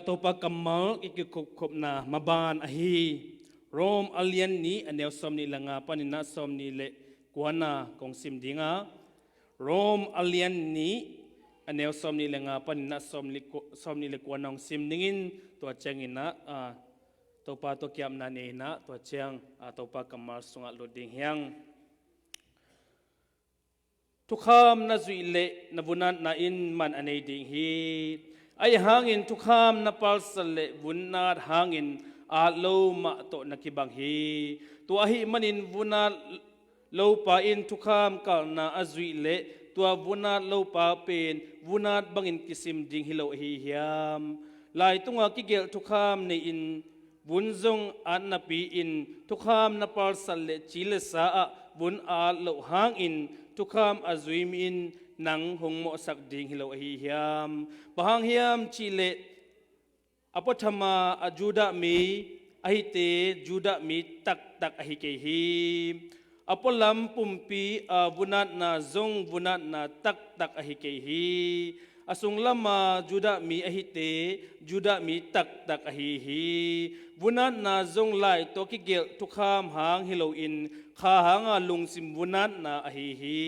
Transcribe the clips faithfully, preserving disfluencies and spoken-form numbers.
Topa kammal i kikupkhopna maban ahi Rom a lian nih a neu sawm nih le nga panin ah sawm nih le kuana kong sim ding a, Rom a lian nih a neu sawm nih le nga panin ah sawm nih le ku-, sawm nih le kuana kong sim dingin, tua ciangin ah, ah, Topa tawh kiapna nei in ah tua ciang, ah, Topa kammal sungah lut ding hi hang. Thukham na zuih leh na vunatna in man a nei ding hi. Ahi hangin thukham na palsat leh vunat hangin at lo mah tawh na kibang hi. Tua ahih manin vunat lopa in thukham kalhna a zuih leh tua vunat lopa pen vunat bangin kisim ding hi lo ahi hiam? Lai tunga kigelh thukham nei-in vun zong at napi-in thukham na palsat leh ci le sa ah vun at loh hangin thukham a zui mi in nang hong mawhsak ding hi lo ahi hiam? Bang hang hiam cihleh a puathama a Judah mi a hite Judah mi taktak ahi kei hi. A pualam pumpi a vunatna zong vunatna taktak ahi kei hi. A sunglama Judah mi a hite Judah mi taktak ahi hi. Vunatna zong lai tawh kigelh thukham hang hi loin kha hanga lungsim vunatna ahi hi.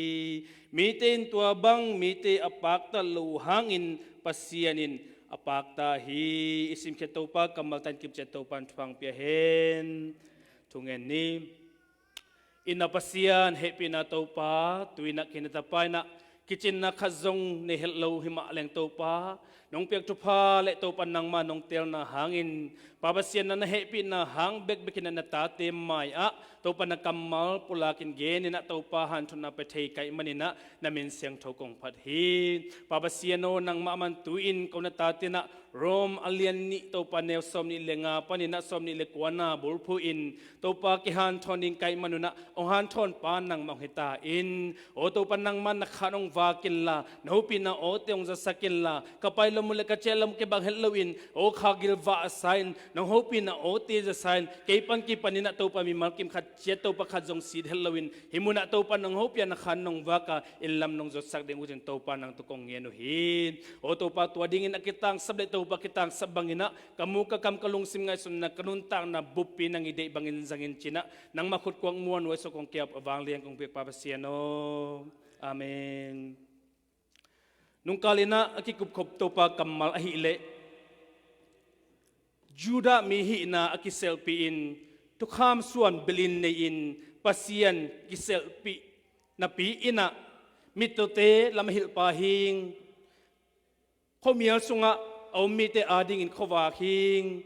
Mite in tua bang mite a paktat lo uh hangin Pasian in a pakta hi. I simkhiat Topa kammal tan kipciat Topa in thupha pia hen. Thungen ni. I na Pasian hehpihna Topa, tu-in ah kei na tapa in ah kicinna khat zong nei het lo hi mah leng Topa, nong piak thupha le Topa nangma nong teelna hangin Pa Pasian na na hehpihna hang bekbekin ah na tate mai-ah Topa na kammal pulakin genin ah Topa hanthotna pia thei ka hih manin ah na min siangtho kong phat hi. Pa Pasian aw, nangmah man tu-in ko na tate in ah Rom a lian nih Topa neu sawm nih le nga panin ah sawm nih le kuana bulphuh in Topa kihanthawn ding ka hih manun ah hong hanthawn pa nangmah hong hi ta in. Aw Topa nangmah na khan hong vak inla, na hopihna awte hong zasak inla, ka pai lam uh le ka ciah lam uh kibang het loin aw kha gil vah a sa in, nong hopihna awte za sa in, kei pan kipanin ah Topa mimal kim khat ciat Topa khat zong sit het loin hih munah Topa nong hopih a na khan nong vak a inn lam nong zuatsak ding uh cin Topa nang tawh kong ngen uh hi. Aw Topa tua dingin a kitangsap le Topa kitangsap bangin ah ka mu ka kam ka lungsim ngaihsutna ka nuntakna buppi nang i deih bangin zangin cin ah nangmah khutkuak muan uh a sawk kong kiap a vanglian kong piak Pa Pasian aw. Amen. Nungkal in ah a kikupkhop Topa kammal ahih leh Judah mi hihna a kiselhpih in thukham suan bilin nei-in Pasian kiselhpih napi in ah mittawte lam a hilh pa hing, khuamial sungah a om mite adingin khuavak hing,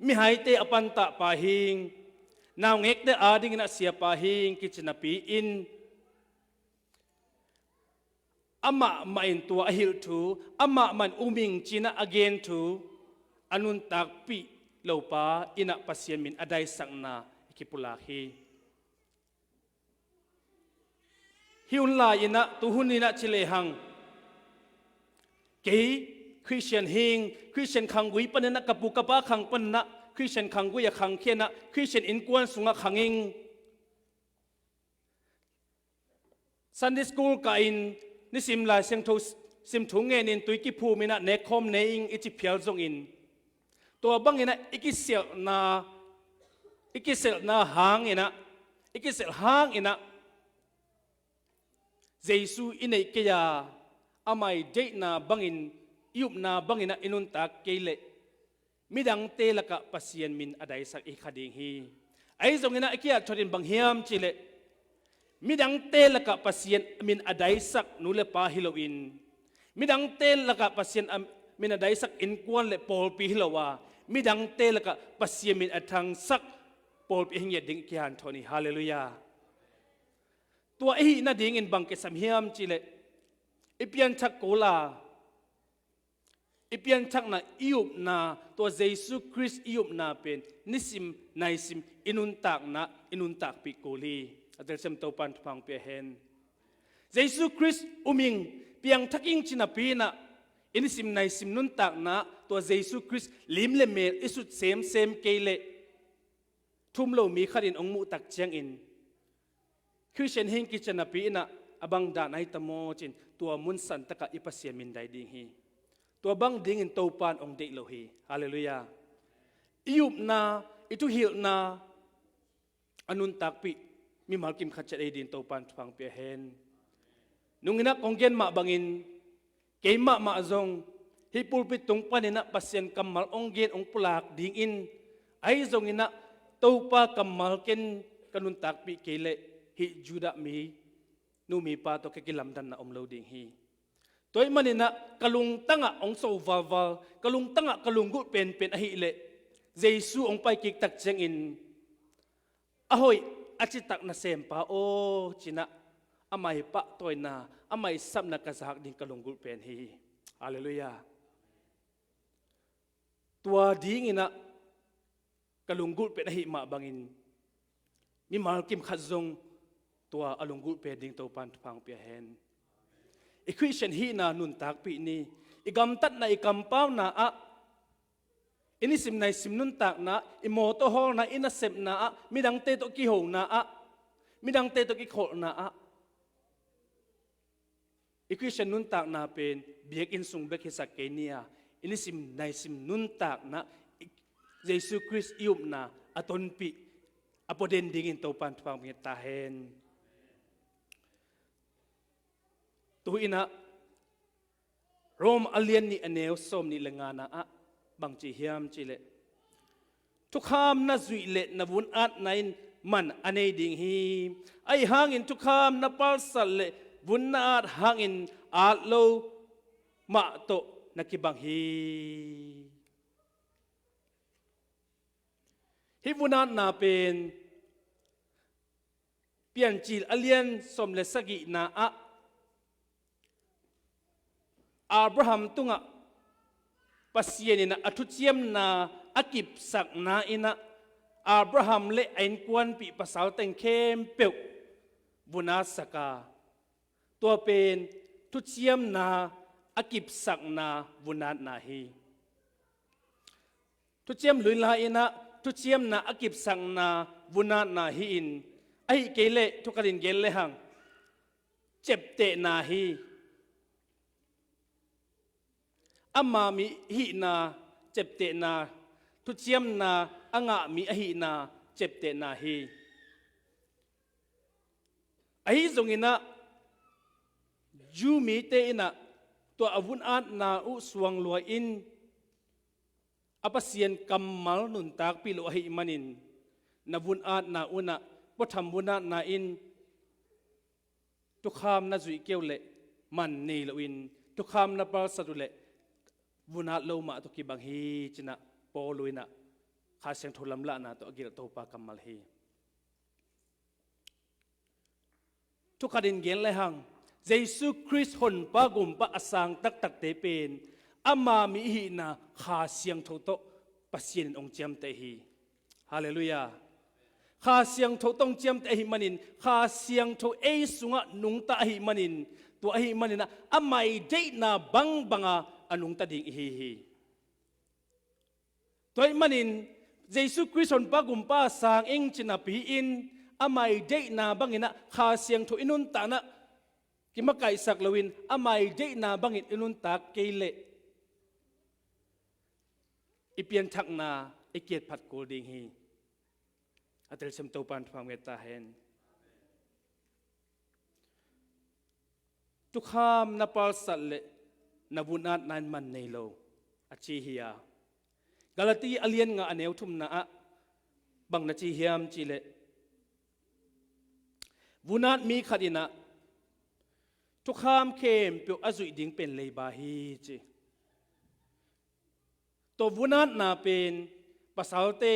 mihaite a pantah pa hing, naungekte adingin a sia pa hing kici napi in amah mah in tua a hilh thu, amah mah in um ing ci-in ah a gen thu a nuntakpih lopa in ah Pasian min a daisakna i kipulak hi. Hih hun lai in ah, tu hun in ah ci lehang kei Khristian hing, Khristian khanggui panin ah ka pu ka pa khang panin ah Khristian khanggui a khangkhia in ah Khristian innkuan sungah khang ing. Sunday school kah in nisim Lai Siangtho sim thu ngenin tui kiphum in ah nekkhawm ne ing i ci phial zongin tua bangin ah i kiselhna, i kiselhna hangin ah, i kiselh hangin ah Jesu i neih kei a, amah i deihna bangin, i upna bangin ah i nuntak kei leh midangte lakah Pasian min a daisak i hi kha ding hi. Ahi zongin ah i kiat thot in bang hiam cihleh midangte lakah Pasian min a daisak nu le pa hi loin midangte lakah Pasian a min a daisak innkuan le pawlpi hi lo a, midangte lakah Pasian min a thangsak pawlpi a hi ngiat ding i kihanthawn hi. Halleluiah. Tua i hih nadingin bang kisam hiam cihleh i pianthak kul a, i pianthakna, i upna, tua Jesu Khrist i upna pen nisim naisim i nuntakna i nuntakpih kul hi. A telsiam Topa in thupha hong pia hen. Jesu Khrist um ing, piangthak ing ci napi in ah i nisim naisim nuntakna tua Jesu Khrist lim le mel i sut semsem kei leh thum lo mi khat in hong muh tak ciangin Khristian hing kici napi in ah a bang dan ahi ta maw ci-in tua mun santakah i Pasian min dai ding hi. Tua bang dingin Topa in hong deih lo hi. Halleluiah. I upna, i thuhilhna a nuntakpih mimal kim khat ciat ei dingin Topa in thupha hong pia hen. Nunginah kong gen mah bangin, kei mahmah zong hih pulpit tung paninah Pasian kammal hong gen hong pulak dingin, ahi zonginah Topa kammal ken ka nuntakpih kei leh hih Judah mi nu mipa tawh ka kilamdanna om lo ding hi. Tua ahih maninah ka lungtangah hong so valval, ka lungtangah ka lunggulh penpen ahih leh Jesu hong pai kik tak ciangin, a hoih a citak nasempa aw cinah, amah i pahtawina, amah i sapna ka zak ding ka lunggulh pen hi. Halleluiah. Tua dinginah ka lunggulh pen ahih mah bangin mimal kim khat zong tua a lunggulh pen ding Topa in thupha hong pia hen. I Khristian hihna nuntakpih ni. I gamtatna, i kampauna ah, i nisim naisim nuntakna ah, i mawtaw hawlna, i nasepna ah, midangte tawh kihona ah, midangte tawh kikholhna ah, i Khristian nuntakna pen biakinn sung bek hisak kei ni a, i nisim naisim nuntakna, i Jesu Khrist i upna a tonpih, a puaden dingin Topa in thupha hong pia ta hen. Tu-inah Rom a lian nih a neu sawm nih le ngana ah bang ci hiam cihleh, thukham na zuih leh na vunatna in man a nei ding hi. Ahi hangin thukham na palsat leh vun na at hangin at lo mah tawh na kibang hi. Hih vunatna pen Piancil a lian sawm le sagihna ah Abraham tungah Pasian in a thuciamna a kipsakna in ah Abraham le a innkuanpih pasal teng khempeuh vunatsak a, tua pen thuciamna a kipsakna vunatna hi. Thuciam lui lai-in ah thuciamna a kipsakna vunatna hi-in, ahi kei leh thukhatin gen lehang ciaptehna hi. Ama mi hihna ciaptehna, thuciamna a ngah mi ahihna ciaptehna hi. Ahi zongin ah Jew mite in ah tua a vunatna uh suang lua-in a Pasian kammal nuntakpih lo ahih manin, na vunatna un ah puatham vunatna in thukham na zuih kei uh leh man nei loin, thukham na palsat uh leh vunat lo mah tawh kibang hi, ci-in ah Paul in ah Kha Siangtho lamlahna tawh a gelh Topa kammal hi. Thukhatin gen lehang, Jesu Khrist honpa gumpa a sang taktakte pen ama mi ihihna Kha Siangtho tawh Pasian in hong ciamteh hi. Halleluiah. Kha Siangtho tawh hong ciamteh ahih manin, Kha Siangtho ei sungah nungta ahih manin, tua ahih manin ah ama deihna bangbanga a nungta ding ihi hi. Tua ahih manin Jesu Khrist honpa gumpa sang ing ci napi-in ama deihna bangin ah Kha Siangtho i nuntakna kimakaihsak loin ama deihna bangin i nuntak kei leh i pianthakna i kiatphat kul ding hi. A telsiam Topa in thupha hong pia ta hen. Thukham na palsat leh na vunatna in man nei lo, a ci hi a. Galati a lian nga a neu thumna ah bang na ci hiam cihleh, vunat mi khat in ah thukham khempeuh a zuih ding pen leiba hi, ci. Tua vunatna pen pasalte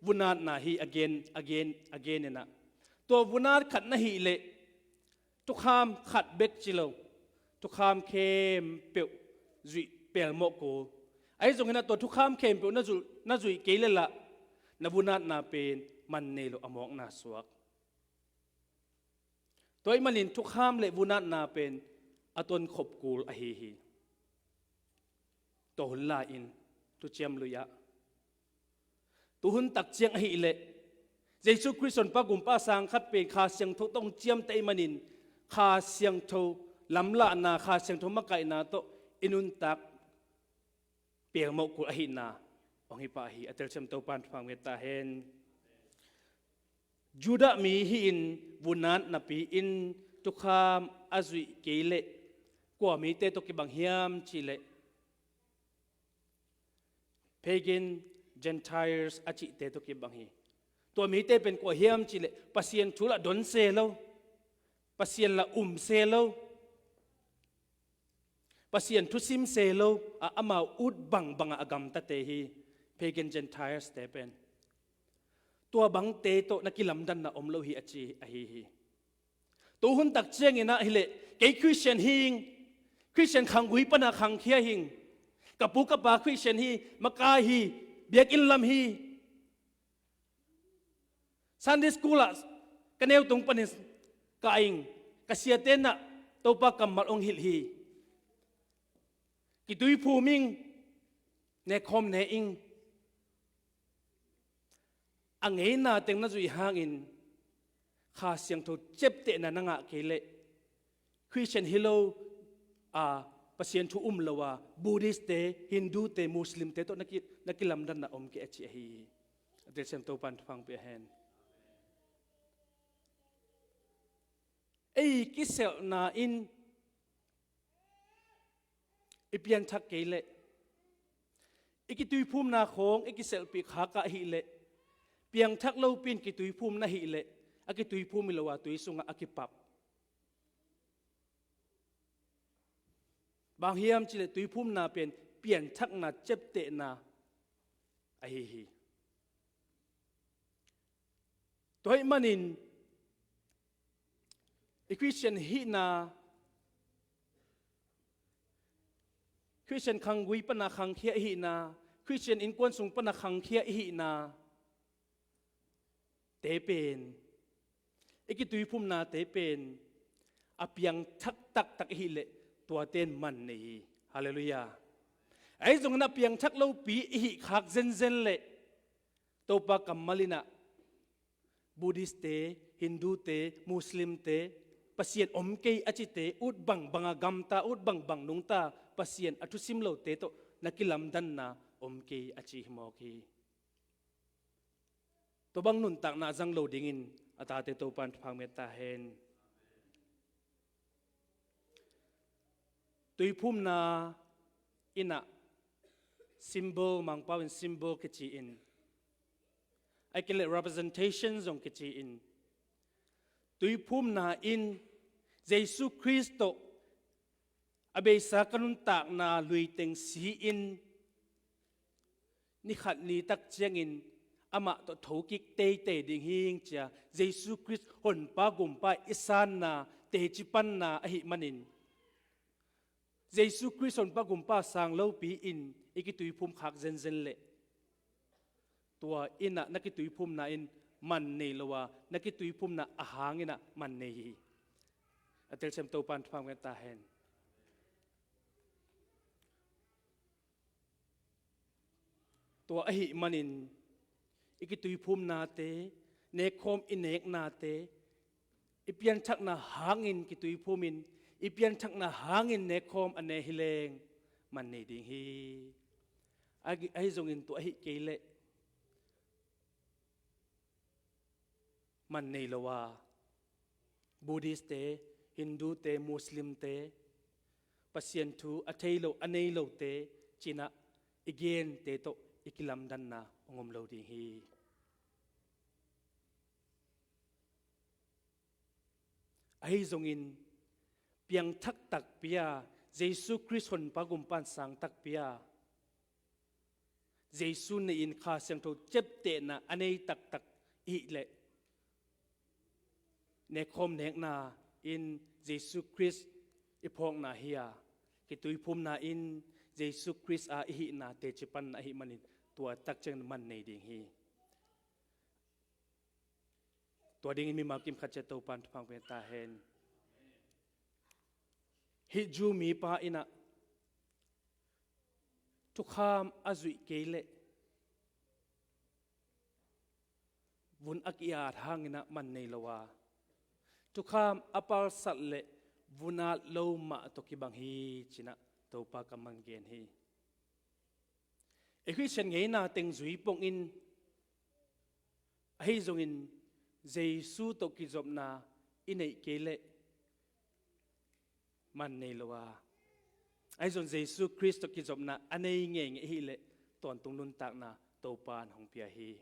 vunatna hi, a gen, a gen, a gen in ah. Tua vunat khat na hih leh thukham khat bek ci lo, thukham khempeuh zuih pelmawh kul. Ahi zongin ah tua thukham khempeuh na zuih, na zuih kei leh lah na vunatna pen man nei lo, a mawkna suak. Tua ahih manin thukham le vunatna pen a tuankhop kul ahi hi. Tua hun lai-in thuciam lui-ah, tuhun tak ciang ahih leh Jesu Khrist honpa gumpa sang khat pen Kha Siangtho tawh hong ciamteh ahih manin, Kha Siangtho lamlahna, Kha Siangtho makaihna tawh i nuntak pelmawh kul ahihna hong hi pah hi. A telsiam Topan thupha nget ta hen. Judah mi hi-in vunat napi-in thukham a zuih kei leh kua mite tawh kibang hiam cihleh pagan, Gentiles a cihte tawh kibang hi. Tua mite pen kua hiam cihleh Pasian thu lah don se lo, Pasian lah um se lo, Pasian thusim se lo a, amau ut bangbang a gamtate hi. Pagan Gentiles te pen tua bangte tawh na kilamdanna om lo hi a ci ahi hi. Tu hun tak ciangin ah hileh kei Christian hi ing, Christian khanggui pana khangkhia hi ing, ka pu ka pa Christian hi, makai hi, biakinn lam hi. Sunday school ah ka neu tung panin ka ing, ka siate nah Topa kammal hong hilh hi. Kituiphum ing, nekhawm ne ing. A ngeina teng na zuih hangin Kha Siangtho ciaptehna na ngah kei leh Christian hi lo a, Pasian thu um lo a, Buddhist te, Hindu te, Muslim te tawh na ki, na kilamdanna om kei a ci ahi hi. A telsiam Topan thupha nget pia hen. Ei kiselhna in i pianthak kei leh, i kituiphumna khawng i kiselhpih khak ahih leh, piangthak lopi-in kituiphum na hih leh, a kituiphum hi lo a tui sungah a kipap. Bang hiam cihleh tuiphumna pen pianthakna ciaptehna ahi hi. Tua ahih manin i Christian hihna, Christian khanggui pana khangkhia i hihna, Christian innkuan sung pana khangkhia i hihna te pen, i kituiphumnate pen a piangthak taktak i hih leh tuate in man nei hi. Halleluiah. Ahi zongin a piangthak lopi i hih khak zenzen leh Topa kammal in ah Buddhist te, Hindu te, Muslim te, Pasian om kei a cite, ut bangbang a gamta, ut bangbang nungta, Pasian a thusim lote tawh na kilamdanna om kei a ci hi mawk hi. Tua bang nuntakna a zang lo dingin a tate Topan thupha nget ta hen. Tuiphumna in ah symbol, Mangpau in symbol kici in, ahih kei leh representation zong kici in, tuiphumna in Jesu Khrist tawh a beisa ka nuntakna lui teng si-in ni khat ni tak ciangin amah tawh thokik teitei ding hi ing ci-a, Jesu Khrist Honpa Gumpa i sanna, teci panna ahih manin, Jesu Khrist Honpa Gumpa sang lopi-in i kituiphum khak zenzen leh tua in ah na kituiphumna in man nei lo a, na kituiphumna a hang in ah man nei hi. A telsiam Topan thupha nget ta hen. Tua ahih manin i kituiphumnate, nekkhawm i neknate, i pianthakna hangin kituiphumin, i pianthakna hangin nekkhawm a ne hi leng man nei ding hi. Ahi, ahi zongin tua ahih kei leh man nei lo a, Buddhist te, Hindu te, Muslim te, Pasian thu a thei lo, a nei lote ci-in ah i gente tawh i kilamdanna hong om lo ding hi. Ahi zongin piangthak takpi a, Jesu Khrist Honpa Gumpa in sang takpi a, Jesu nei-in Kha Siangtho ciaptehna a nei taktak i hih leh, nekkhawm nekna in Jesu Khrist i phawkna hi a, kituiphumna in Jesu Khrist a i hihna teci panna ahih manin tua tak ciangin man nei ding hi. Tua dingin mimal kim khat ciat Topan thupha nget ta hen. Hih Jew mipa in ah thukham a zuih kei leh vun a ki-at hangin ah man nei lo a, thukham a palsat leh vun at lo mah tawh kibang hi ci-in ah Topa kammal in gen hi. I Khristian ngeina teng zui pongin, ahi zongin Jesu tawh kizopna i neih kei leh man nei lo a, ahi zong Jesu Khrist tawh kizopna a nei ngeingei ahih leh tawntung nuntakna Topa in hong pia hi.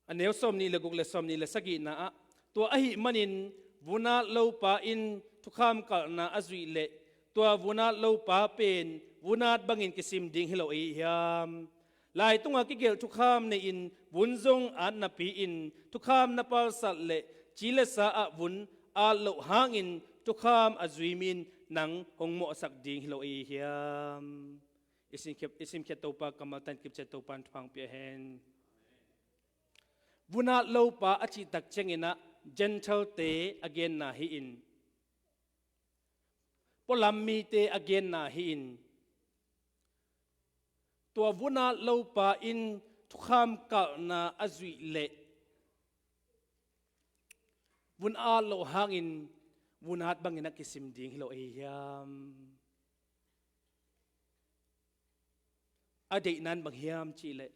A neu sawmnih le guk le sawmnih le sagihna ah, tua ahih manin vunat lopa in thukham kalhna a zuih leh tua vunat lopa pen vunat bangin kisim ding hi lo ahi hiam? Lai tungah kigelh thukham nei-in vun zong at napi-in thukham na palsat leh ci le sa ah vun at loh hangin thukham a zui mi in nang hong mawhsak ding hi lo ahi hiam? I simkhiat, i simkhiat Topa kammal tawh kipciat Topa in thupha pia hen. Vunat lopa a cih tak ciangin ah Gentile-te a genna hi-in, pualam mite a genna hi-in, tua vunat lopa in thukham kalhna a zuih leh vun at loh hangin vunat bangin a kisim ding hi lo ahi hiam? A deihna in bang hiam cih leh,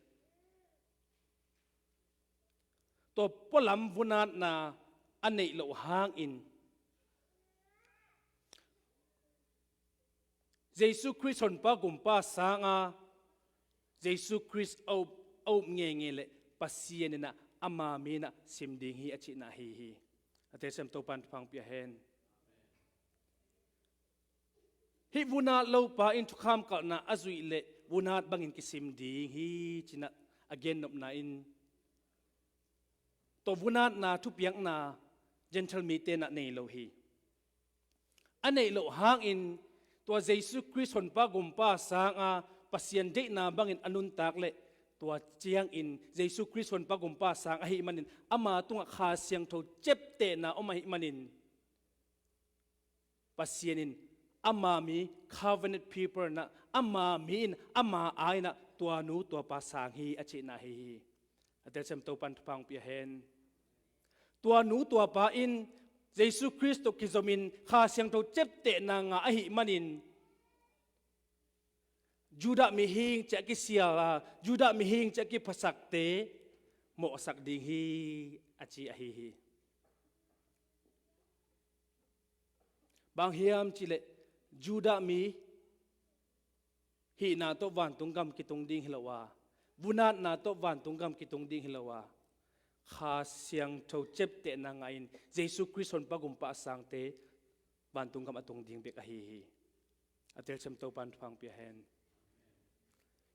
tua pualam vunatna a neih loh hangin Jesu Khrist Honpa Gumpa sanga Jesu Khrist a up, a up ngeingei leh Pasian in ah ama mi in ah sim ding hi a cihna ahi hi. A telsiam Topa in thupha pia hen. Hih vunat lopa in thukham kalhna a zuih leh vunat bangin kisim ding hi ci-in ah a gennopna in, tua vunatna thupiakna Gentile mite in ah nei lo hi. A neih loh hangin tua Jesu Khrist Honpa Gumpa sanga Pasian deihna bangin a nuntak leh tua ciangin Jesu Khrist Honpa Gumpa sang ahih manin ama tungah Kha Siangtho ciaptehna om ahih manin Pasian in ama mi, covenant people in ah, ama mi in ama aa in ah tua nu tua pa sang hi a cihna ahi hi. A telsiam Topa in thupha pia hen. Tua nu tua pa in Jesu Khrist tawh kizomin Kha Siangtho ciaptehna ngah ahih manin Judah mihing ci-a kisial a, Judah mihing ci-a kiphasakte mawhsak ding hi a ci ahi hi. Bang hiam cih leh Judah mi hihna tawh vantung gam kitung ding hi lo a, vunatna tawh vantung gam kitung ding hi lo a, Kha Siangtho ciaptehna ngahin Jesu Khrist Honpa Gumpa a sangte vantung gam a tung ding bek ahi hi. A telsiam Topa in thupha pia hen.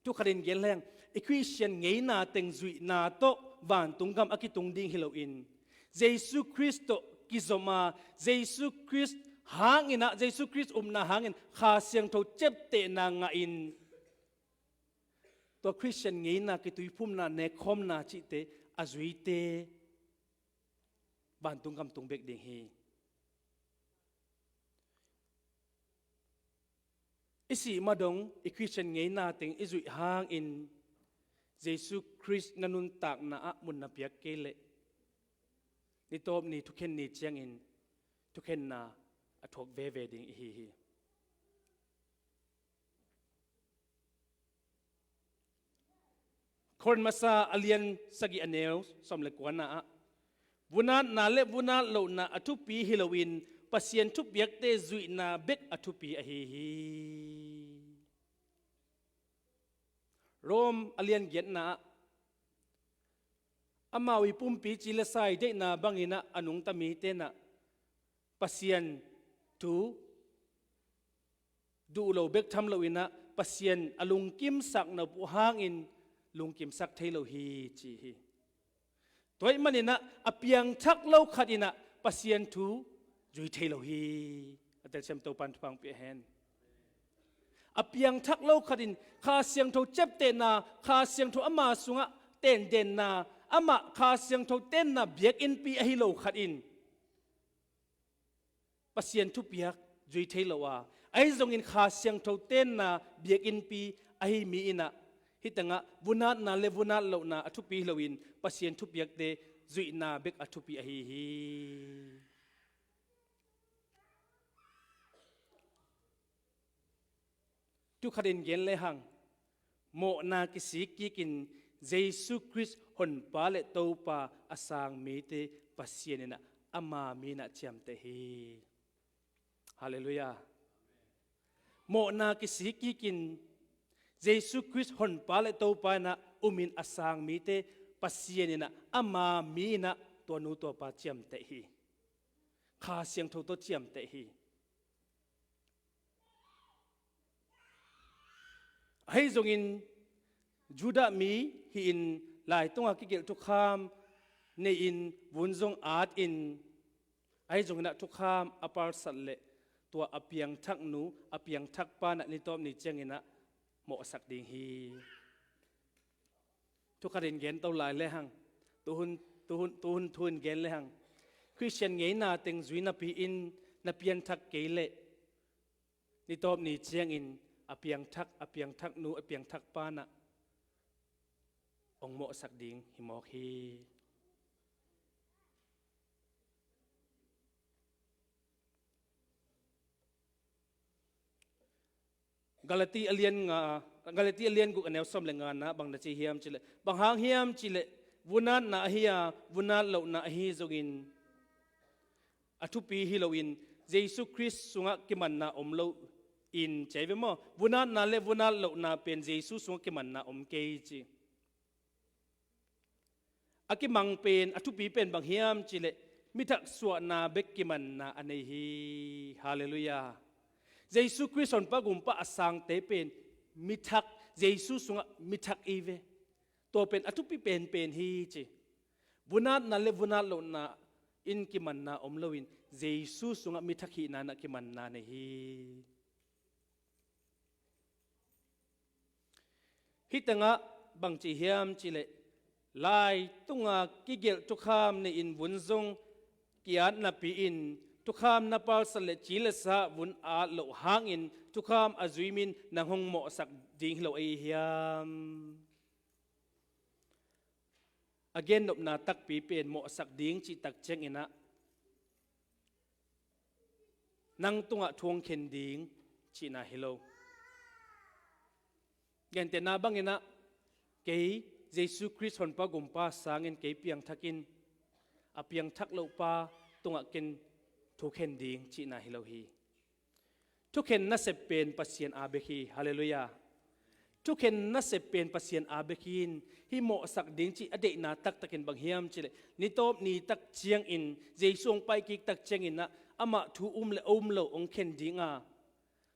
Thu khat in gen leng, i Khristian ngeina teng zuihna tawh vantung gam a kitung ding hi loin, Jesu Khrist tawh kizom a, Jesu Khrist hangin ah, Jesu Khrist upna hangin Kha Siangtho ciaptehna ngahin tua Khristian ngeina kituiphumna, nekkhawmna cihte a zuite vantung gam tung bek ding hi. I sih ma dong i Khristian ngeina teng i zuih hangin Jesu Khrist na nuntakna ah mun na piak kei leh, ni tawp ni thukhen ni ciangin thukhenna a thuak veve ding ihi hi. Korin masa a lian sagih a neu sawm le kuana ah, vunatna le vunat lohna a thupi hi loin Pasian thupiakte zuihna bek a thupi ahi hi. Rom a lian giatna ah, amau i pumpi ci le sa i deihna bangin ah a nungta mite in ah Pasian thu duh lo bek tham loin ah Pasian a lungkimsak nop uh hangin lungkimsak thei lo hi ci hi. Tua ahih manin ah a piangthak lo khat in ah Pasian thu zui thei lo hi. A telsiam Topa in thupha pia hen. A piangthak lo khat in Kha Siangtho ciaptehna, Kha Siangtho ama sungah tendenna, amah Kha Siangtho tenna biakinnpi ahi lo khat in Pasian thupiak zui thei lo a, ahi zongin Kha Siangtho tenna biakinnpi ahi mi in ah hih tengah vunatna le vunat lohna a thupi hi loin Pasian thupiakte zuihna bek a thupi ahi hi. Tukhatin gen lehang, mawhna kisik kikin Jesu Khrist Honpa le Topa a sang mite Pasian inah ama mi inah ciamteh hi. Halleluiah. Mawhna kisik kikin Jesu Khrist Honpa le Topa inah umin a sang mite Pasian inah ama mi inah tua nu tua pa ciamteh hi. Kha Siangtho tawh ciamteh hi. Ahi zongin Judah mi hi-in, laitunga kigelh thukham nei-in vun zong atin, ahi zongin ah thukham a palsat leh tua a piangthak nu, a piangthak pa inah nitawp ni ciangin ah mawhsak ding hi. Thukhatin gen to lai lehang, tuhun, tuhun, tuhun thu in gen lehang, Khristian ngeina teng zui napi-in na pianthak kei leh nitawp ni ciangin a piangthak, a piangthak nu, a piangthak pa inah hong mawhsak ding hi mawk hi. Galati a lian nga, Galati a lian guk a neu sawm le nga na bang na ci hiam cileh, bang hang hiam cileh, vunatna ahi a, vunat lohna ahi zongin a thupi hi loin, Jesu Khrist sungah kimanna om lo in, ci hi ve maw? Vunatna le vunat lohna pen Jesu sungah kimanna om kei ci. A kimang pen, a thupi pen bang hiam cileh, mithak suahna bek kimanna a nei hi. Halleluiah. Jesu Khrist Honpa Gumpa a sangte pen mithak, Jesu sungah mithak i ve. Tua pen a thupi penpen hi ci. Vunatna le vunat lohna in kimanna om loin, Jesu sungah mithak hihna inah kimanna nei hi. Hih tengah bang ci hiam cileh, laitunga kigelh thukham nei-in vun zong ki-at napi-in, thukham na palsat le ci le sa vun at loh hangin thukham a zui mi in nang hong mawhsak ding hi lo ahi hiam? A gennopna takpi pen mawhsak ding cih tak ciangin ah nang tungah thu hong khen ding cihna hi lo. Gentehna bangin ah kei Jesu Khrist Honpa Gumpa sangin kei piangthak in, a piangthak lopa tungah ken thu khen ding cihna hi lo hi. Thukhen nasep pen Pasian aa bek hi. Halleluiah. Thukhen nasep pen Pasian aa bek hi in, hih mawhsak ding cih a deihna taktakin bang hiam cileh, nitawp ni tak ciangin, Jesu hong paikik tak ciangin ah amah thu um le a um lo hong khen ding a,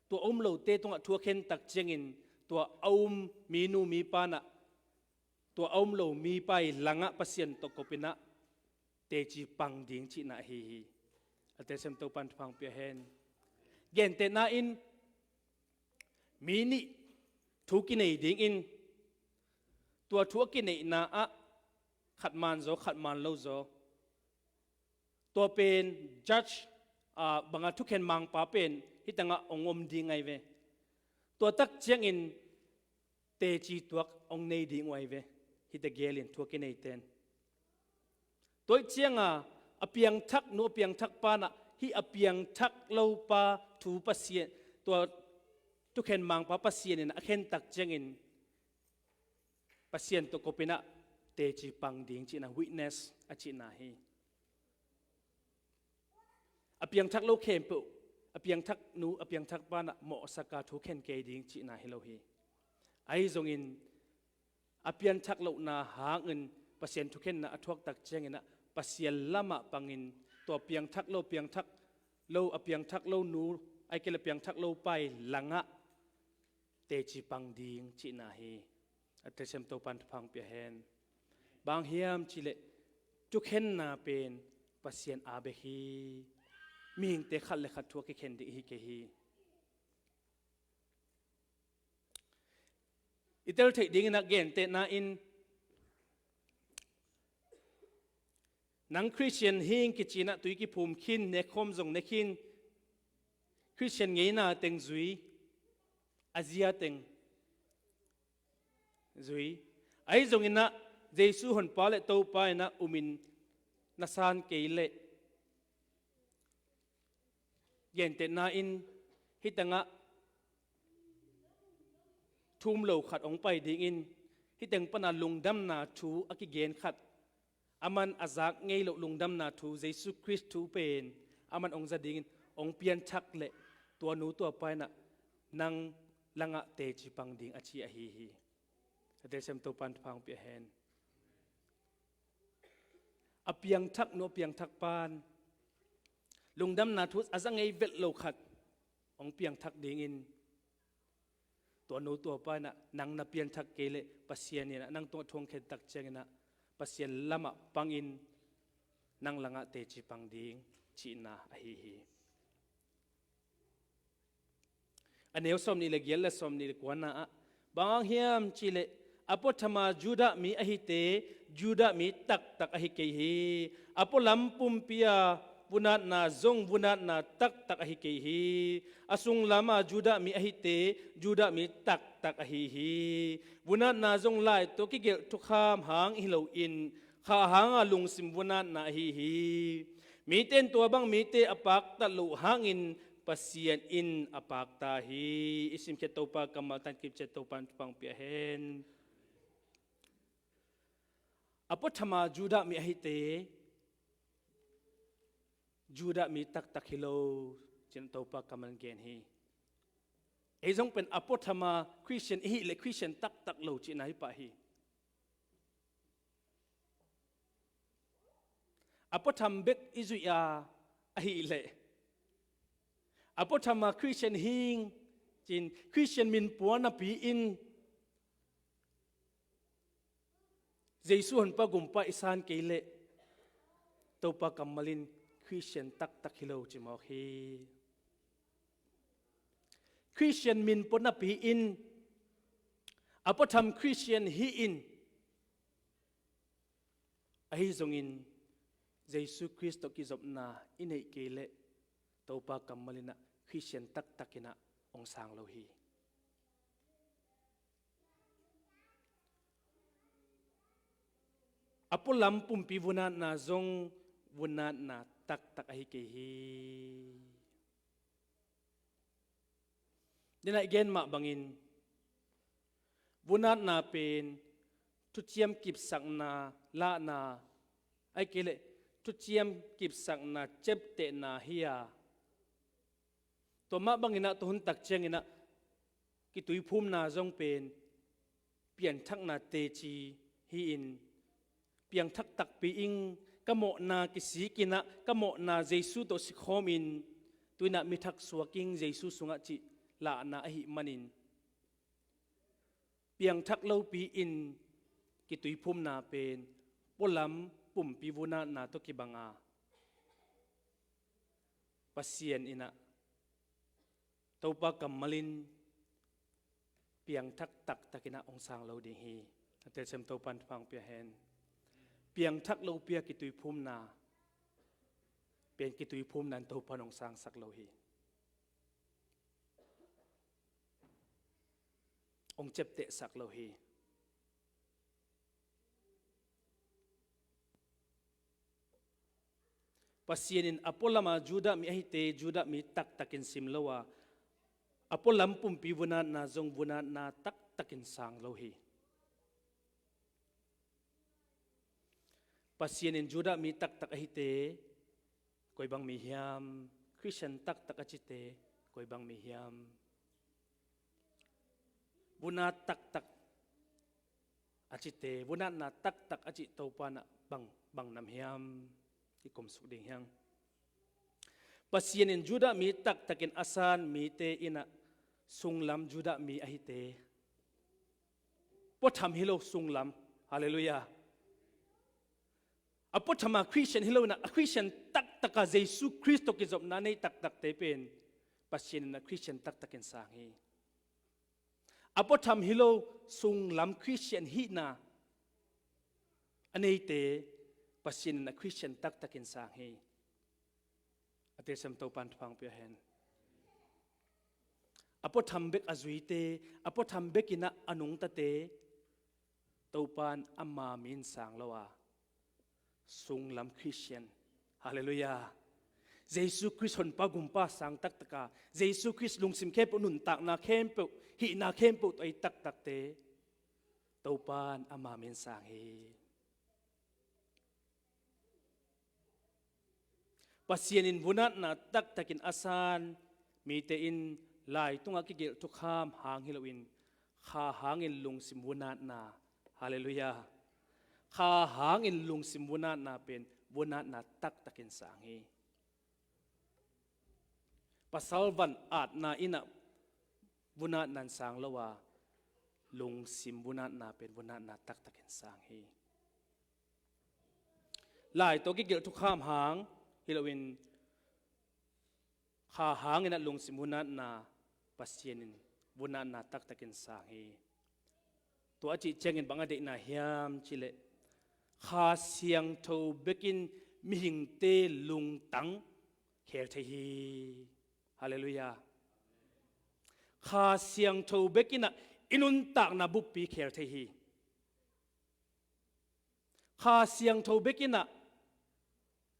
tua a um lote tungah thu a khen tak ciangin, tua a um minu mipa in ah, tua a um lo mipa i langah Pasian tawh kopin ah teci pang ding cihna ahi hi. A telsiam Topan thupha hong pia hen. Gentehna in, mi nih thu kinei dingin, tua thu a kineihna ah khat man zaw, khat man lo zaw, tua pen judge, ah, banga thukhen mangpa pen hih tengah hong om ding ahi ve. Tua tak ciangin teci tuak hong nei ding uh ahi ve, hihte gelin thu a kineite in. Tua ih cianga a piangthak nu, a piangthak pa in ah hih a piangthak lopa thu Pasian, tua thukhen mangpa Pasian in a khen tak ciangin Pasian tawh kopin ah teci pang ding cihna, witness a cihna hi. A piangthak lo khempeuh, a piangthak nu, a piangthak pa in ah mawhsak a thu khen kei ding cihna hi lo hi. Ahi zongin a piangthak lohna hangin Pasian thukhenna a thuak tak ciangin ah Pasian lamah pangin, tua piangthak lo, piangthak lo, a piangthak lo nu, ahih kei leh piangthak lopa i langah teci pang ding cihna hi. A telsiam Topan thupha hong pia hen. Bang hiam cileh, thukhenna pen Pasian aa bek hi. Mihingte khat le khat thu a kikhen ding hi kei hi. I tel theih dingin ah gentehna in, nang Khristian hi ing kici in ah tui kiphum khin, nekkhawm zong ne khin, Khristian ngeina teng zui, a zia teng zui. Ahi zongin ah Jesu Honpa le Topa in ah umin na san kei leh, gentehna in hih tengah thum lo khat hong pai dingin, hih teng pana lungdamna thu a kigen khat, aman a zak ngei loh lungdamna thu, Jesu Khrist thu pen aman hong za dingin hong pianthak leh tua nu tua pa in ah nang langah teci pang ding a ci ahi hi. A telsiam Topan thupha hong pia hen. A piangthak nu, a piangthak pan lungdamna thu a za ngei velh lo khat hong piangthak dingin, tua nu tua pa in ah nang na pianthak kei leh Pasian in ah nang tungah thu hong khen tak ciangin ah Pasian lamah pangin nang langah teci pang ding cihna ahi hi. A neu sawmnih le giat le sawmnih le kuana ah bang hang hiam cih leh, a puathama Judah mi a hite Judah mi taktak ahi kei hi. A pualam pumpi a vunatna zong vunatna taktak ahi kei hi. A sunglama Judah mi a hite Judah mi taktak ahi hi. Vunatna zong lai tawh kigelh thukham hang hi loin, kha hanga lungsim vunatna ahi hi. Mite in tua bang mite a paktat loh hangin Pasian in a pakta hi. I simkhiat Topa kammal tan kipciat Topan thupha hong pia hen. A puathama Judah mi a hite Judah mi taktak hi lo, ci-in Topa kammal in gen hi. Ei zong pen a puathama Khristian i hih leh Khristian taktak lo cihna hi pah hi. A puatham bek i zuih a, ahih leh a puathama Khristian hing, ci-in Khristian min pua napi-in Jesu Honpa Gumpa i san kei leh Topa kammal in Khristian taktak hi lo ci mawk hi. Khristian min pua napi-in, a puatham Khristian hi-in, ahi zongin Jesu Khrist tawh kizopna i neih kei leh Topa kammal in ah Khristian taktak in ah hong sang lo hi. A pualam pumpi vunatna zong vunatna taktak ahi kei hi. Denai gen mah bangin vunatna pen thuciam kipsakna lahna, ahih kei leh thuciam kipsakna ciaptehna hi a, tua mah bangin ah tua hun tak ciangin ah kituiphumna zong pen pianthakna teci hi-in, piangthak takpi ing, ka mawhna kisik in ah ka mawhna Jesu tawh sikhawmin, tu-in ah mi thak suak ing Jesu sungah cih lahna ahih manin, piangthak lopi-in kituiphumna pen pualam pumpi vunatna tawh kibang a, Pasian in ah Topa kammal in piangthak taktak in ah hong sang lo ding hi. A telsiam Topan thupha hong pia hen. Piangthak lopi a kituiphumna pen kituiphumna in Topan hong sangsak lo hi. Hong ciaptehsak lo hi. Pasian in a pualama Judah mi ahite Judah mi taktakin sim lo a, a pualam pumpi vunatna zong vunatna taktakin sang lo hi. Pasian in Judah mi taktak ahite koi bang mi hiam? Khristian taktak a cite koi bang mi hiam? Vunat taktak a cite, vunatna taktak a cih Topa in ah bang, bang nam hiam? I kumsuk ding hiang. Pasian in Judah mi taktakin a san mite in ah sunglam Judah mi ahite, puatham hi lo sunglam. Halleluiah. A puathama Khristian hi lo in ah, a Khristian taktaka Jesu Khrist tawh kizopna nei taktakte pen Pasian in ah Khristian taktakin sang hi. A puatham hi lo sunglam Khristian hihna a neite Pasian in ah Khristian taktakin sang hi. A telsiam Topan thupha hong pia hen. A puatham bek a zuite, a puatham bek in ah a nungtate Topan ama min sang lo a, sunglam Khristian. Halleluiah. Jesu Khrist Honpa Gumpa sang taktaka, Jesu Khrist lungsim khempeuh, nuntakna khempeuh hihna khempeuh tawh ei taktakte Topan ama min sang hi. Pasian in vunatna taktakin a san mite in lai tungah kigelh thukham hang hi loin kha hangin lungsim vunatna, halleluiah, kha hangin lungsim vunatna pen vunatna taktakin sang hi. Pasal van atna in ah vunatna in sang lo a, lungsim vunatna pen vunatna taktakin sang hi. Lai tawh kigelh thukham hang hi loin kha hangin ah lungsim vunatna Pasian in vunatna taktakin sang hi. Tua a cih ciangin bang a deihna hiam cileh, Kha Siangtho bekin mihingte lungtang khel thei hi. Halleluiah. Kha Siangtho bekin ah i nuntakna buppi khel thei hi. Kha Siangtho bekin ah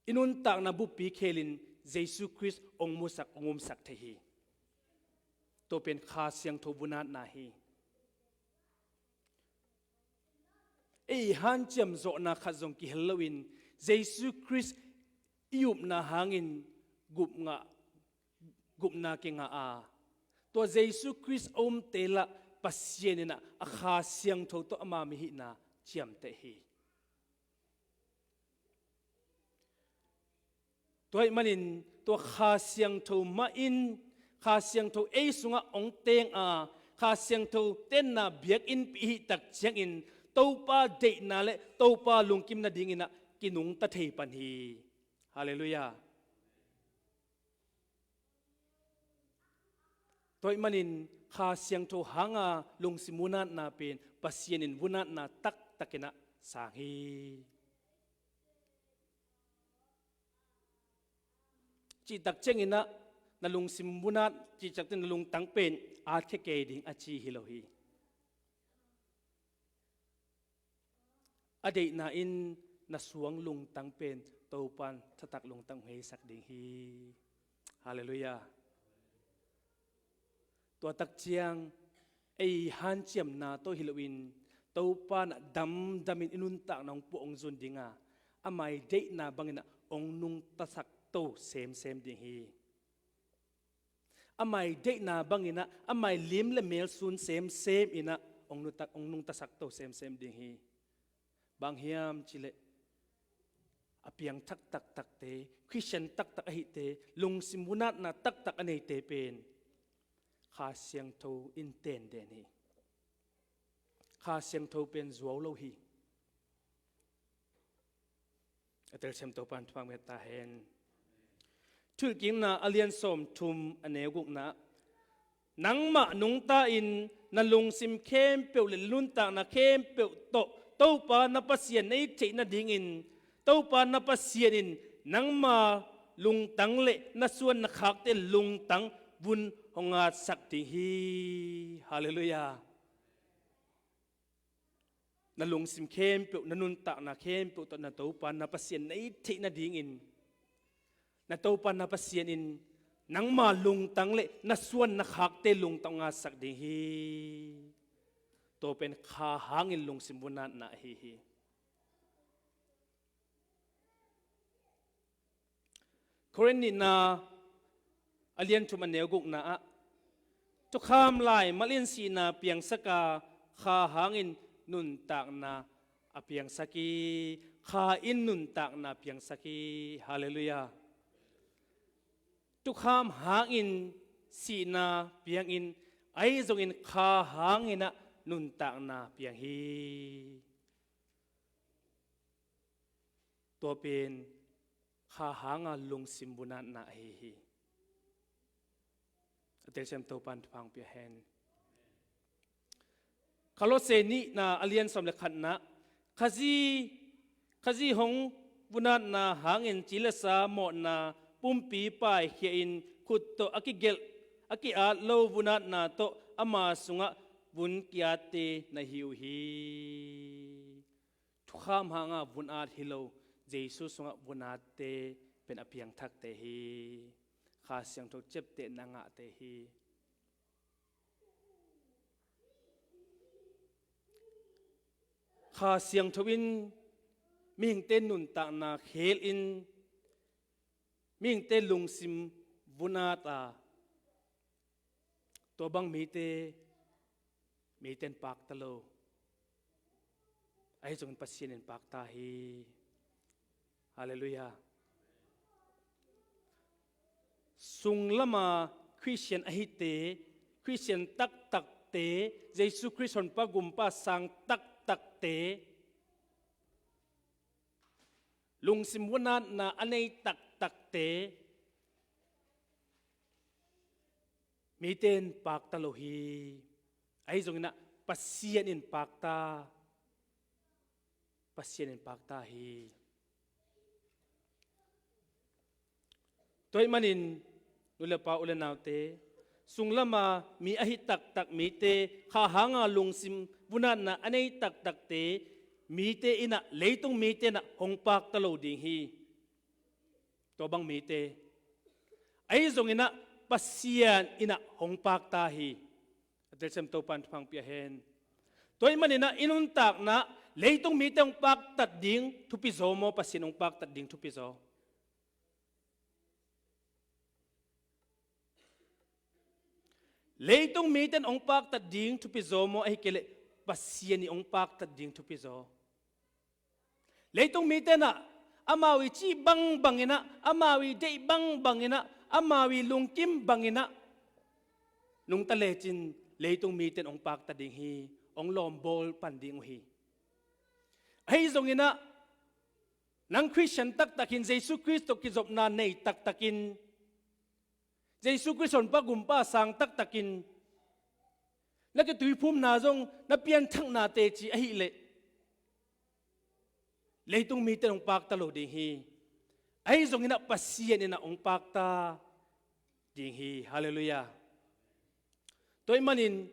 i nuntakna buppi khelin Jesu Khrist hong musak, hong umsak thei hi. Tua pen Kha Siangtho vunatna hi. Ei hanciam zawhna khat zong kihel loin Jesu Khrist i upna hangin gupna, gupna kingah a, tua Jesu Khrist a umte lah Pasian in ah a Kha Siangtho tawh ama mi hihna ciamteh hi. Tua ahih manin tua Kha Siangtho mah in, Kha Siangtho ei sungah hong teng a, Kha Siangtho tenna biakinnpi i hih tak ciangin Topa deihna le Topa lungkim nadingin ah kinungta thei pan hi. Halleluiah. Tua ahih manin Kha Siangtho hanga lungsim vunatna pen Pasian in vunatna taktakin ah sang hi. Cihtak ciangin ah na lungsim vunat, cihtak ciangin na lungtang pen at khia kei ding a ci hi lo hi. A deihna in na suang lungtang pen Topan thatak lungtang hong heisak ding hi. Halleluiah. Tua tak ciang ei hanciamna tawh hi loin Topan ah damdamin i nuntakna hong puah hong zun ding a, ama i deihna bangin ah hong nungtasak to semsem ding hi. Ama i deihna bangin ah ama i lim le mel sun semsem in ah hong nungta, hong nungtasak to semsem ding hi. Bang hiam cileh a piangthak taktakte, Khristian taktak ahihte, lungsim vunatna taktak a neite pen Kha Siangtho in tenden hi. Kha Siangtho pen zuau lo hi. A telsiam Topan thupha hong pia ta hen. Thuhilhkikna a lian sawmthum a neu gukna ah, nangmah nungta in na lungsim khempeuh le nuntakna khempeuh tawh Topa na Pasian na it theih nadingin Topa na Pasian in nangma lungtang le na suan na khakte lungtang vun hong ngatsak ding hi. Halleluiah. Na lungsim khempeuh, na nuntakna khempeuh tawh na Topa na Pasian na it theih nadingin na Topa na Pasian in nangma lungtang le na suan na khakte lungtang ngatsak ding hi. Tua pen kha hangin lungsim vunatna ahi hi. Korin nihna a lian thum a neu gukna ah, thukham laimal in sihna piangsak a, kha hangin nuntakna a piangsak hi. Kha in nuntakna piangsak hi. Halleluiah. Thukham hangin sihna piangin, ahi zongin kha hangin ah nuntakna piang hi. Tua pen kha hanga lungsim vunatna ahi hi. A telsiam Topan thupha hong pia hen. Kolose nihna a lian sawm le khatna, Khazi, Khazi hong vunatna hangin ci le sa mawhna pumpi paikhia in khut tawh a kigelh, a ki-at lo vunatna tawh ama sungah vun ki-atte na hi uh hi. Thukham hanga vun at hi lo, Jesu sungah vun atte pen a piangthakte hi. Kha Siangtho ciaptehna a ngahte hi. Kha Siangtho in mihingte nuntakna khelin mihingte lungsim vun at a, tua bang mite, mite in pakta lo. Ahi zongin Pasian in pakta hi. Halleluiah. Sunglama Khristian ahite, Khristian taktakte, Jesu Khrist honpa gumpa sang taktakte, lungsim vun atna a nei taktakte, mite in pakta lo hi. Ahi zongin ah Pasian in pakta, Pasian in pakta hi. Tua ahih manin nu le pa, u le naute, sunglama mi ahi taktak mite, kha hanga lungsim vun atna a nei taktakte, mite in ah, leitung mite in ah hong pakta lo ding hi. Tua bang mite, ahi zongin ah Pasian in ah hong pakta hi. A telsiam Topa in thupha hong pia hen. Tua ahih manin ah i nuntakna leitung mite hong paktat ding thupi zaw maw, Pasian hong paktat ding thupi zaw? Leitung mite in hong paktat ding thupi zaw maw, ahih kei leh Pasian in hong paktat ding thupi zaw? Leitung mite in ah amau i cih bangbang in ah, amau i deih bangbang in ah, amau i lungkim bang in ah nungta lecin leitung mite in hong pakta ding hi, hong lawmbawl pan ding uh hi. Ahi zongin ah nang Khristian taktak in, Jesu Khrist tawh kizopna nei taktak in, Jesu Khrist honpa gumpa sang taktak in, na kituiphumna zong, na pianthakna teci ahih leh leitung mite in hong pakta lo ding hi. Ahi zongin ah Pasian in ah hong pakta ding hi. Halleluiah. Tua ahih manin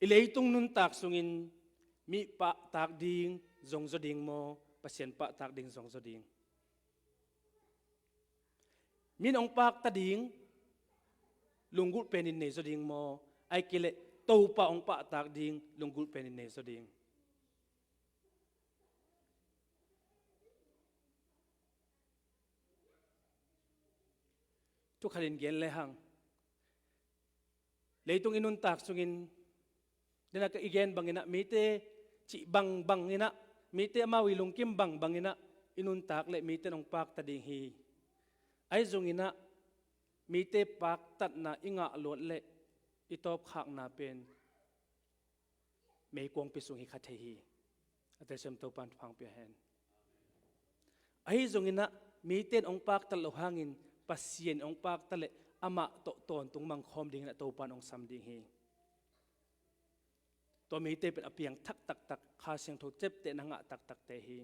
i leitung nuntak sungin mi pahtak ding zongzaw ding maw, Pasian pahtak ding zongzaw ding? Mi in hong pakta ding lunggulh penin nei zaw ding maw, ahih kei leh Topa hong pahtak ding lunggulh penin nei zaw ding? Thukhat in gen lehang, leitung i nuntak sungin, den a ka i gen bangin ah, mite cih bangbang in ah, mite amau i lungkim bangbang in ah i nuntak leh mite in hong pakta ding hi. Ahi zongin ah mite paktatna i ngah luat leh i tawpkhakna pen meikuangpi sung hi kha thei hi. A telsiam Topa in thupha hong pia hen. Ahi zongin ah mite in hong paktat loh hangin Pasian in hong pakta leh amah tawh tawntung mang khawm dingin ah Topa in hong sam ding hi. Tua mite pen a piangthak taktak, Kha Siangtho ciaptehna ngah taktakte hi.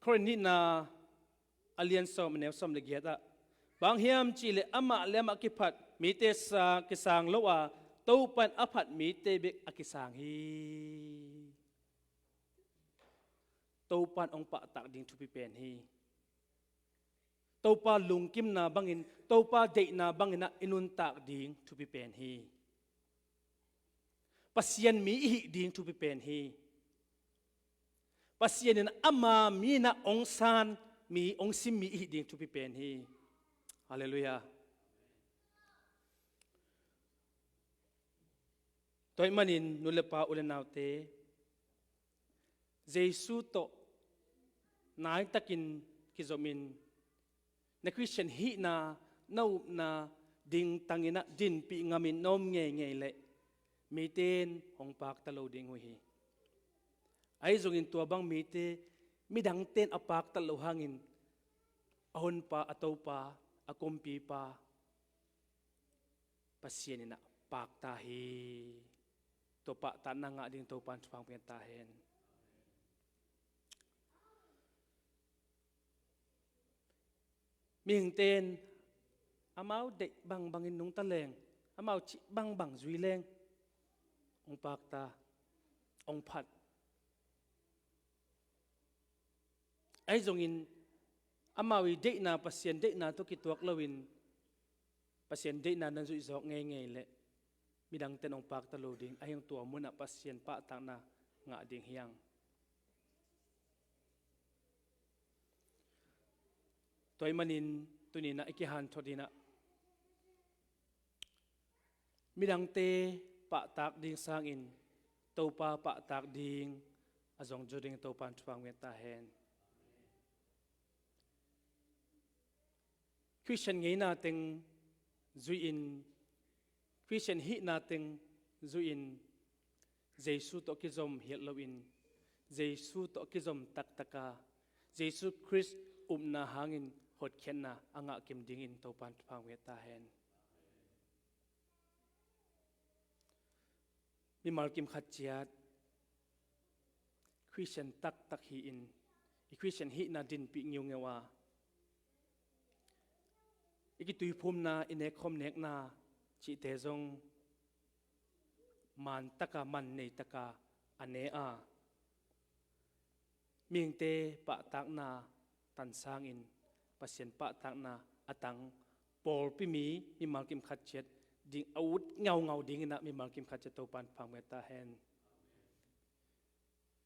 Korin nihna a lian sawm, a neu sawm le giat ah, bang hiam cih leh amah le amah kiphat mite sa kisang lo a, Topa in a phat mite bek a kisang hi. Topa in hong pahtak ding thupi pen hi. Topa lungkimna bangin, Topa deihna bangin ah i nuntak ding thupi pen hi. Pasian mi i hih ding thupi pen hi. Pasian in ama mi in ah hong san mi, hong sim mi i hih ding thupi pen hi. Halleluiah. Tua ahih manin nu le pa, u le naute, Jesu tawh naitakin kizomin, na Khristian hihna, na upna dingtangin ah dinpih ngamin na om ngeingei leh mite in hong pakta lo ding uh hi. Ahi zongin tua bang mite midangte in a paktat loh hangin a Honpa, a Topa, a Kumpipa Pasian in ah pakta hi. Tua pahtakna ngah ding Topa in thupha hong pia ta hen. Mihingte in amau deih bangbangin nungta leng, amau cih bangbang zui leng, hong pakta, hong phat. Ahi zongin amau i deihna, Pasian deihna tawh kituak loin Pasian deihna na zuih zawk ngeingei leh midangte in hong pakta lo ding, ahi hang tua munah Pasian pahtakna ngah ding hi hang. Tua ahih manin tuni-in ah i kihanthawn ding ah midangte pahtak ding sangin Topa pahtak ding a zong zo ding Topa in thupha hong pia ta hen. Khristian ngeina teng zuihin, Khristian hihna teng zuihin, Jesu tawh kizom hial loin, Jesu tawh kizom taktaka, Jesu Khrist upna hangin hotkhiatna a ngah kim dingin Topa in thupha hong pia ta hen. Mimal kim khat ciat Khristian taktak hi-in, i Khristian hihna dinpih ngiungeu a, i kituiphumna, i nekkhawm nekna cihte zong man taka, man nei taka a ne a, mihingte pahtakna tan sangin Pasian pahtakna a tang pawlpi mi, mimal kim khat ciat ding a ut ngaungau dingin ah mimal kim khat ciat Topa in thupha hong pia ta hen.